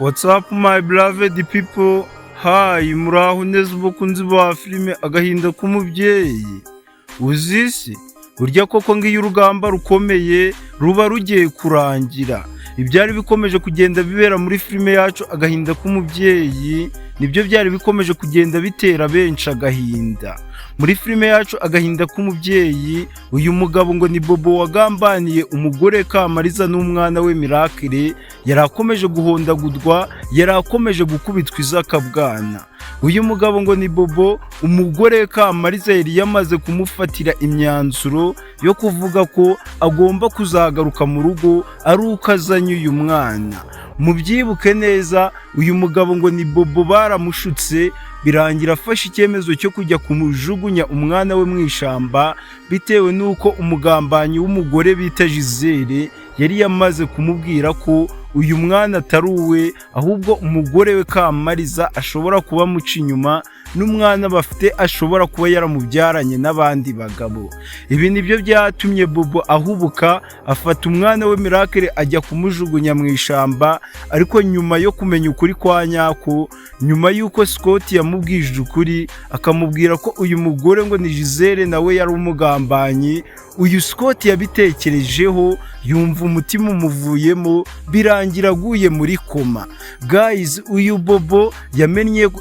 What's up, my beloved people? Hi, muraho neza bakunzi ba filime Agahinda k'Umubyeyi. Uzi se burya koko ngiyo urugamba rukomeye ruba rugiye kurangira? Ibyari bikomeje kugenda bibera muri filime yacu Agahinda k'Umubyeyi nibyo byari bikomeje kugenda bitera benshi agahinda. Muri filime yacu Agahinda k'Umubyeyi, uyu mugabo ngo ni Bobo wagambaniye umugore Kamariza n'umwana we Miracle, yari akomeje guhondagurwa, yari akomeje gukubitwa izakabwana. Uyu mugabo ngo ni Bobo, umugore Kamariza yari yamaze kumufatira imyanzuro yo kuvuga ko agomba kuzagaruka mu rugo ari uko azanye uyu mwana. Mubyibuke neza, uyu mugabo ngo ni Bobo baramushutse, birangira afashe icyemezo cyo kujya kumujugunya umwana we mu ishyamba, bitewe n'uko umugambanyi w'umugore bita Gisele yari yamaze kumubwira ko uyu mwana atari uwe, ahubwo umugore we Kamariza ashobora kuba amuca inyuma, n'umwana bafite ashobora kuba yaramubyaranye n'abandi bagabo. Ibi nibyo byatumye Bobo ahubuka, afata umwana we Miracle ajya kumujugunya mu ishyamba. Ariko nyuma yo kumenya ukuri kwa nyako, nyuma y'uko Scott yamubwije ukuri, akamubwira ko uyu mugore ngo ni Gisele nawe yari umugambanyi, uyu Scott yabitekerejeho yumva umutima umuvuyemo, birangira aguye muri koma. Guys, uyu Bobo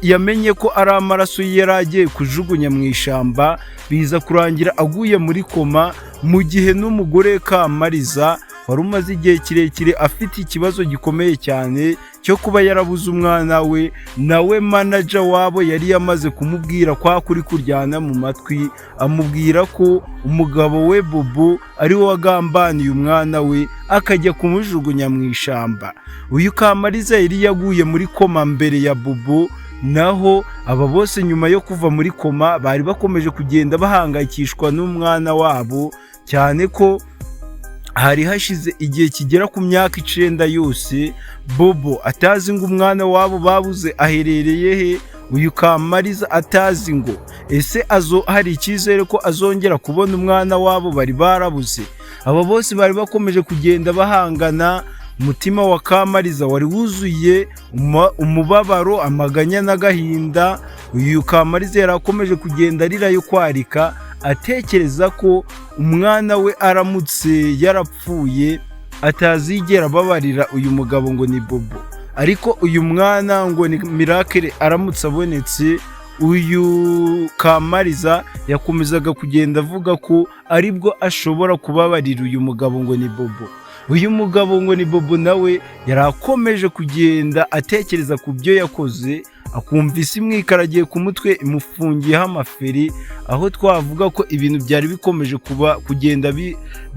yamenye ko ari amaraso ye yari agiye kujugunya mu ishyamba, biza kurangira aguye muri koma, mu gihe n'umugore Kamariza wari umaze igihe kirekire afite ikibazo gikomeye cyane cyo kuba yarabuze umwana we, nawe manager wabo yari yamaze kumubwira kwa kuri kuryana mu matwi, amubwira ko umugabo we Bobo ari we wagambaniye umwana we akajya kumujugunya mu ishyamba. Uyu Kamariza yari yaguye muri koma mbere ya Bobo. Naho aba bose nyuma yo kuva muri koma bari bakomeje kugenda bahangayikishwa n'umwana wabo, cyane ko hari hashize igihe kigera ku myaka 9 yose Bobo atazi ngo umwana wabo babuze aherereye he, uyu Kamariza atazi ngo ese azo hari icyizere ko azongera kubona umwana wabo bari barabuze. Aba bose bari bakomeje kugenda bahangana. Umutima wa Kamariza wari wuzuye umubabaro, amaganya n'agahinda. Uyu Kamariza yari akomeje kugenda arira yo kwarika, atekereza ko umwana we aramutse yarapfuye atazigera ababarira uyu mugabo ngo ni Bobo. Ariko uyu mwana ngo ni Miracle aramutse abonetse, uyu Kamariza yakomezaga kugenda avuga ko aribwo ashobora kubabarira uyu mugabo ngo ni Bobo. Uyu mugabo ngo ni Bobo nawe yari akomeje kugenda atekereza ku byo yakoze, akumva isi imwikaragiye ku mutwe, imufungiyeho amaferi, aho twavuga ko ibintu byari bikomeje kuba kugenda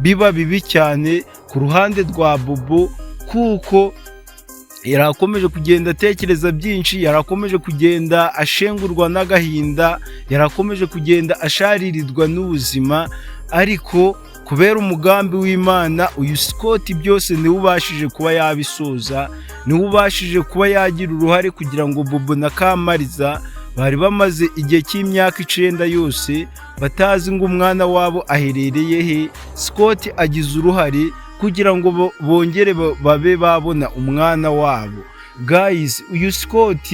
biba bibi cyane ku ruhande rwa Bobo, kuko yari akomeje kugenda atekereza byinshi, yari akomeje kugenda ashengurwa n'agahinda, yari akomeje kugenda asharirirwa n'ubuzima. Ariko kubera umugambi w'Imana, uyu Scott byose niwe ubashije kuba yabisoza, niwe ubashije kuba yagira uruhare kugira ngo Bobo na Kamariza bari bamaze igihe cy'imyaka 9 yose batazi ngo umwana wabo aherereye he, Scott agize uruhare kugira ngo bongere babe babona umwana wabo. Guys, uyu Scott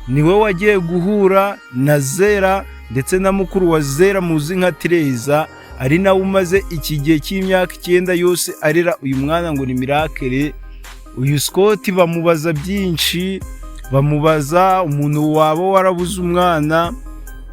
niwe wagiye guhura na Zera ndetse na mukuru wa Zera muzi nka Tereza, ari nawe umaze iki gihe cy'imyaka 9 yose arera uyu mwana ngo ni Miracle. Uyu Scott bamubaza byinshi, bamubaza umuntu waba warabuze umwana.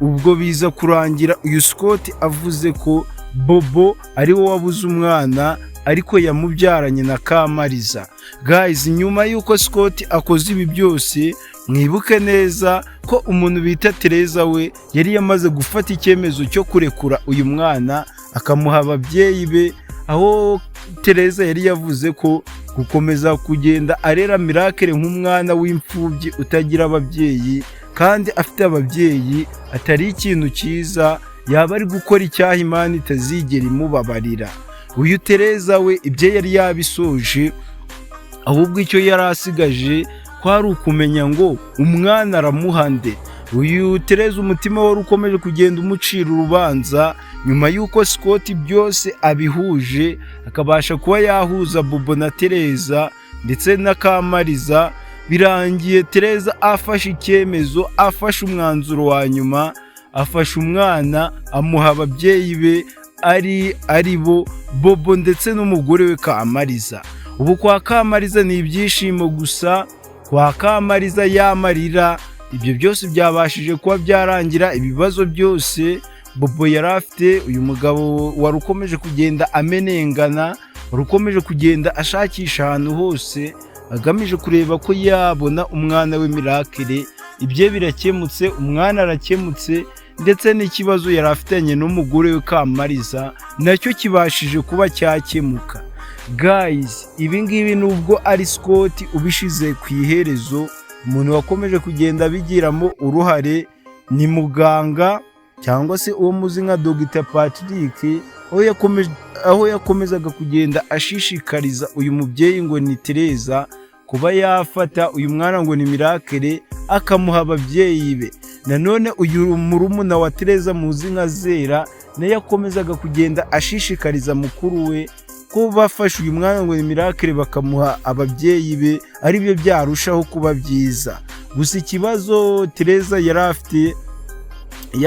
Ubwo biza kurangira uyu Scott avuze ko Bobo ari we wabuze umwana, ariko yamubyaranye na Kamariza. Guys, nyuma y'uko Scott akoze ibi byose, mwibuke neza ko umuntu bita Tereza we yari yamaze gufata icyemezo cyo kurekura uyu mwana akamuha ababyeyi be, aho Tereza yari yavuze ko gukomeza kugenda arera Miracle nk'umwana w'imfubyi utagira ababyeyi kandi afite ababyeyi atari ikintu cyiza, yaba ari gukora icyaha Imana itazigera imubabarira. Uyu Tereza we ibyo yari yabisoje, ahubwo icyo yari asigaje kwari ukumenya ngo umwana aramuha nde. Uyu Tereza umutima wari ukomeje kugenda umucira urubanza nyuma y'uko Scott byose abihuje, akabasha kuba yahuza Bobo na Tereza ndetse na Kamariza. Birangiye Tereza afashe icyemezo, afashe umwanzuro wa nyuma, afashe umwana amuha ababyeyi be, ari bo Bobo ndetse n'umugore we Kamariza. Ubu kwa Kamariza ni ibyishimo gusa. Kwa Kamariza yamarira ibyo byose byabashije kuba byarangira. Ibibazo byose Bobo yari afite, uyu mugabo wari ukomeje kugenda amenengana, wari ukomeje kugenda ashakisha ahantu hose agamije kureba ko yabona umwana we Miracle, ibye birakemutse, umwana arakemutse, ndetse n'ikibazo yari afitanye n'umugore we Kamariza nacyo kibashije kuba cyakemuka. Guys, ibi ngibi nubwo ari Scott ubishize ku iherezo, umuntu wakomeje kugenda abigiramo uruhare ni muganga cyangwa se uwo muzi nka Dr Patrick, aho yakomezaga kugenda ashishikariza uyu mubyeyi ngo ni Tereza kuba yafata uyu mwana ngo ni Miracle akamuha ababyeyi be. Nanone uyu murumuna wa Tereza muzi nka Zera nawe yakomezaga kugenda ashishikariza mukuru we ko bafashe uyu mwana ngo ni Miracle bakamuha ababyeyi be aribyo byarushaho kuba byiza. Gusa ikibazo Tereza yari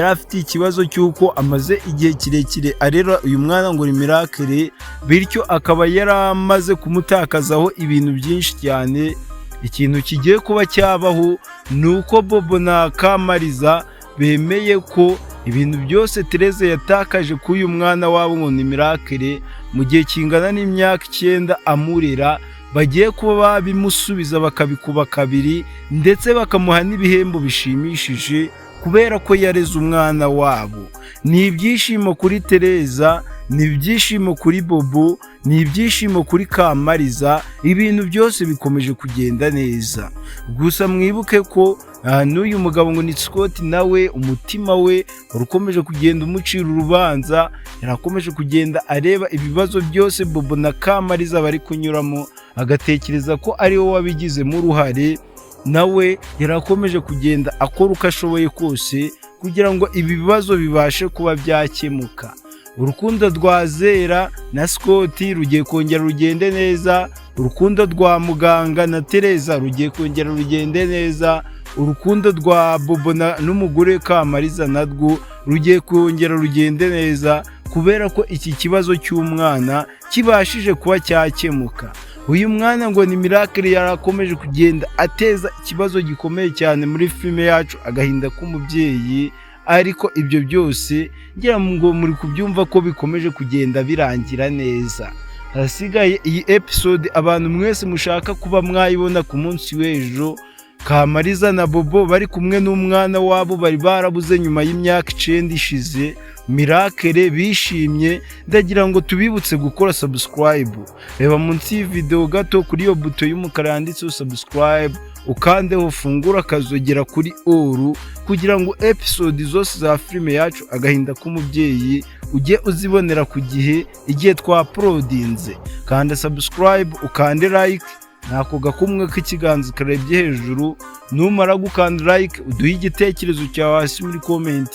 afite ikibazo cy'uko amaze igihe kirekire arera uyu mwana ngo ni Miracle, bityo akaba yaramaze kumutakazaho ibintu byinshi cyane. Ikintu kigiye kuba cyabaho ni uko Bobo na Kamariza bemeye ko ibintu byose Tereza yatakaje kuri uyu mwana wabo ngo ni Miracle mu gihe kingana n'imyaka 9 amurera, bagiye kuba babimusubiza bakabikuba kabiri, ndetse bakamuha n'ibihembo bishimishije kubera ko yareze umwana wabo. Ni ibyishimo kuri Tereza, ni ibyishimo kuri Bobo, ni ibyishimo kuri Kamariza. Ibintu byose bikomeje kugenda neza. Gusa mwibuke ko n'uyu mugabo ngo ni Scott nawe umutima we wari ukomeje kugenda umucira urubanza. Yarakomeje kugenda areba ibibazo byose Bobo na Kamariza bari kunyuramo, agatekereza ko ari we wabigizemo uruhare. Nawe yarakomeje kugenda akora uko ashoboye kose kugira ngo ibi bibazo bibashe kuba byakemuka. Urukundo rwa Zera na Scott rugiye kongera rugende neza, urukundo rwa muganga na Tereza rugiye kongera rugende neza, urukundo rwa Bobo n'umugore Kamariza narwo rugiye kongera rugende neza, kubera ko iki kibazo cy'umwana kibashije kuba cyakemuka. Uyu mwana ngo ni Miracle yarakomeje kugenda ateza ikibazo gikomeye cyane muri filime yacu Agahinda k'Umubyeyi, ariko ibyo byose ngira ngo muri kubyumva ko bikomeje kugenda birangira neza. Hasigaye iyi episode abantu mwese mushaka kuba mwayibona ku munsi w'ejo, Kamariza na Bobo bari kumwe n'umwana wabo bari barabuze nyuma y'imyaka 9 ishize, Miracle, bishimye. Ndagira ngo tubibutse gukora subscribe. Reba munsi y'iyi video gato kuri iyo buto y'umukara yanditseho subscribe, ukandeho, ufungure akazogera kuri all, kugira ngo episode zose za filime yacu Agahinda k'Umubyeyi ujye uzibonera ku gihe igihe twauploadinze. Kanda subscribe, ukande like nako gakumwe k'ikiganza karebye hejuru. Numara gukanda like, uduhe igitekerezo cyawe hasi muri comment,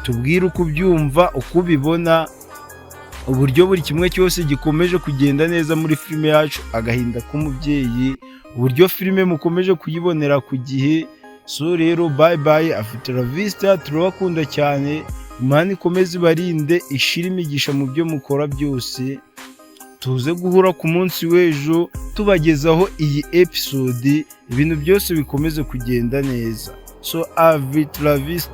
tubwire uko ubyumva, uko ubibona, uburyo buri kimwe cyose gikomeje kugenda neza muri filime yacu Agahinda k'Umubyeyi, uburyo filime mukomeje kuyibonera ku gihe. So rero, bye bye, afite la vista, turabakunda cyane. Imana ikomeze ibarinde, ishire imigisha mu byo mukora byose. Tuze guhura ku munsi w'ejo tubagezaho iyi episode, ibintu byose bikomeze kugenda neza. So avit la vista.